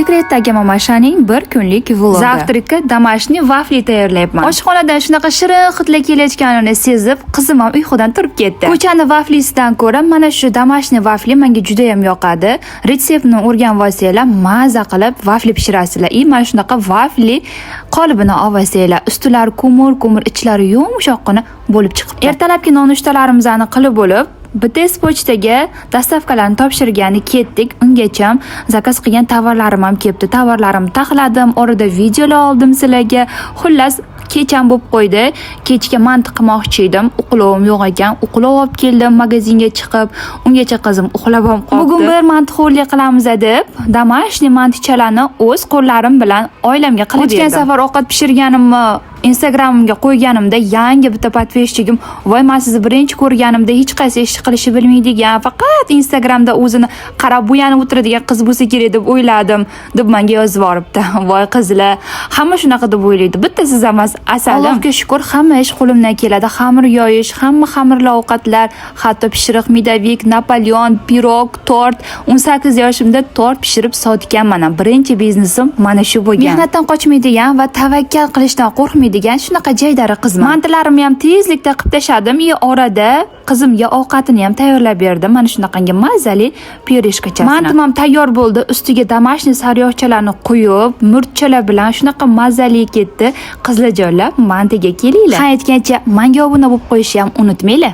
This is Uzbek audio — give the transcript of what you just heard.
Dekretdagi Mamashaning bir kunlik vlogi. Завтрак ka домашний vafli tayyorlayapman. Oshxonadan shunaqa shirin hidlar kelayotganini sezib, qizim ham uyqudan turib ketdi. Ko'chani vaflisidan ko'ra mana shu домашний vafli menga juda ham yoqadi. Retseptni o'rganib olsanglar, maza qilib vafli pishirasizlar. И mana shunaqa vafli qolibini olsanglar, ustilari ko'mir ko'mir, ichlari yumshoqqina bo'lib chiqibdi. Ertalabki nonushtalarimizni qilib bo'lib, BTS pochtaga доставка larni topshirgani ketdik. Ungacha заказ qilgan tovarlarim ham kelibdi. Tovarlarimni taxladim, orada videolar oldim sizlarga. Xullas, kecham bo'lib qo'ydi. Kechga manti qilmoqchi edim. Uqlovim yo'q ekan. Uqlov olib keldim magazinga chiqib. Ungacha qizim uxlab ham qoldi. Bugun bir mantixo'rlik qilamiz deb, домашний mantichalarni o'z qo'llarim bilan oilamga qilib berdim. O'tgan safar ovqat pishirganimni Instagramimga qo'yganimda yangi bitta подписчигim: "Voy, men sizni birinchi ko'rganimda hech qaysi ish qilishni bilmaydigan, faqat Instagramda o'zini qarab bo'yanib o'tiradigan qiz bo'lsa kerak deb o'yladim", deb menga yozib yuboribdi. Voy qizlar, hamma shunaqa deb o'ylaydi. Bitta siz emas, asalim. Allohga shukr, hamma ish qo'limdan keladi. Xamir yoyish, hamma xamirli ovqatlar, hatto pishiriq, медовик, Napoleon, pirog, tort. 18 yoshimda tort pishirib sotganman. Birinchi biznesim mana shu bo'lgan. Mehnatdan qochmaydigan va tavakkal qilishdan qo'rqmaydigan shunaqa jaydari qizman. Mantilarimni ham tezlikda qilib tashladim. И orada qizimga ovqatini ham tayyorlab berdim. Mana shunaqangi mazali пюрешка chasini. Mantim ham tayyor bo'ldi. Ustiga домашний sariyog'chalarni quyib, murchchalar bilan shunaqa mazali ketdi. Qizlarjonlar, mantiga kelinglar. Ha, aytgancha, menga obuna bo'lib qo'yishni ham unutmanglar.